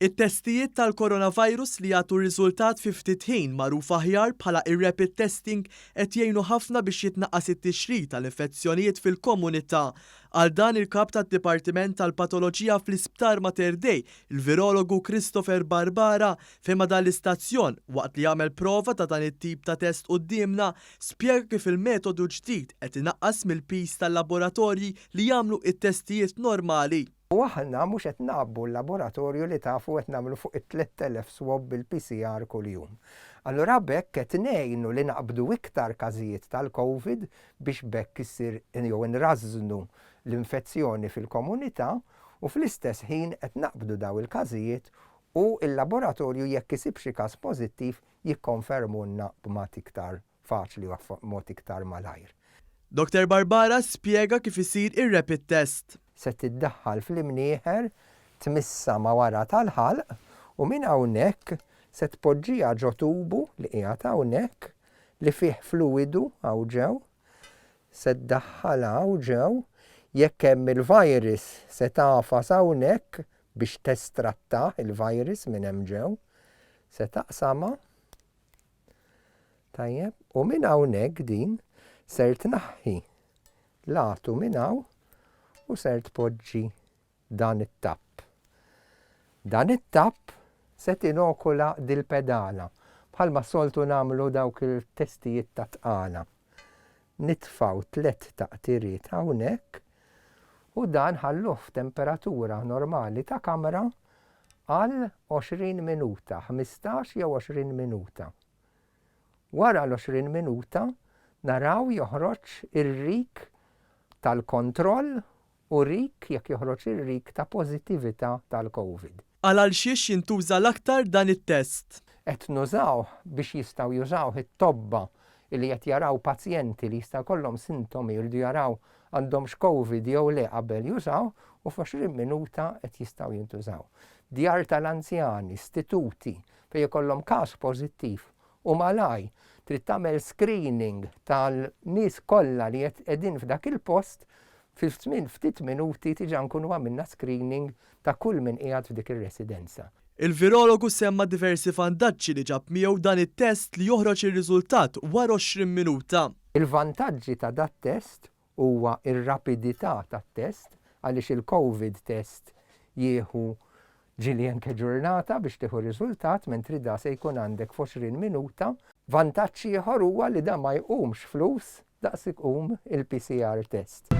It-testijiet tal-coronavirus li jagħtu riżultat fi ftit ħin magħruf aħjar bħala ir-rapid testing qed jgħinu ħafna biex jitnaqqas it-tixrid tal-infezzjonijiet fil-komunità. Qal dan il-Kap tad-Dipartiment tal-Patoloġija fl-Isptar Mater Dei, il-virologu Christopher Barbara, fejn ma' dan l-istazzjon, waqt li għamel prova ta' dan it-tip ta' test quddiemna, spjega kif il-metodu ġdid qed inaqqas mill-piż tal-laboratorji li jagħmlu it-testijiet normali. U aħna mhux qed ngħabbu l-laboratorju li tafu qed nagħmlu fuq it-3,000 swab bil-PCR kuljum. Allura b'hekk qed ngħinu li naqbdu iktar każijiet tal-Covid biex b'hekk issir jew inrażżnu l-infezzjoni fil-komunità u fl-istess ħin qed naqbdu daw il-każijiet u l-laboratorju jekk isib xi każ pożittiv jikkonfermulna b'mod iktar faċli u b'mod iktar malajr. Doctor Barbara spjega kif isir ir-rapid test. Se tiddaħħal fl-imnieħer, tmissha ma' wara tal-ħalq u minn hawnhekk se tpoġġiha ġo tubu li qiegħed hawnhekk li fih fluwidu hawn ġew. Se ddaħħalha hawn ġew, jekk hemm il-virus se tagħfas hawnhekk biex testrattah il-virus minn hemm ġew. Se taqsamha. Tajjeb, u minn hawnhekk din ser tnaħħi l-għatu minn hawn u ser tpoġġi dan it-tapp. Dan it-tapp se tinokula dil-pedala bħalma soltu nagħmlu dawk il-testijiet ta' tqala. Nitfgħu tlett taqtiriet hawnhekk u dan ħalluh f'temperatura normali ta' kamra għal 20 minuta, 15 jew 20 minuta. Wara l-20 minuta naraw joħroġ ir-rik tal-kontroll u rik jekk joħroġ ir-rik ta' pożittività tal-Covid. Qal għal xiex jintuża l-aktar dan it-test. Qed nużawh biex jistgħu jużawh it-tobba li qed jaraw pazjenti li jista' jkollhom sintomi jridu jaraw għandhomx Covid jew le qabel jużawh u f'20 minuta qed jistgħu jintużaw. Djar tal-anzjani, istituti fejn ikollhom każ pożittiv u malajr trid tagħmel screening tal-nies kollha li qed qegħdin f'dak il-post, fi żmien ftit minuti diġà nkunu għamilna screening ta' kull min qiegħed f'dik ir-residenza. Il-virologu semma diversi vantaġġi li ġab miegħu dan it-test li joħroġ ir-riżultat wara 20 minuta. Il-vantaġġi ta' dat-test huwa r-rapidità tat-test għaliex il-Covid test jieħu ġieli anke ġurnata biex tieħu riżultat mentri da se jkun għandek f'20 minuta. Vantaġġ ieħor huwa li da ma jqumx flus daqs iqum il-PCR test.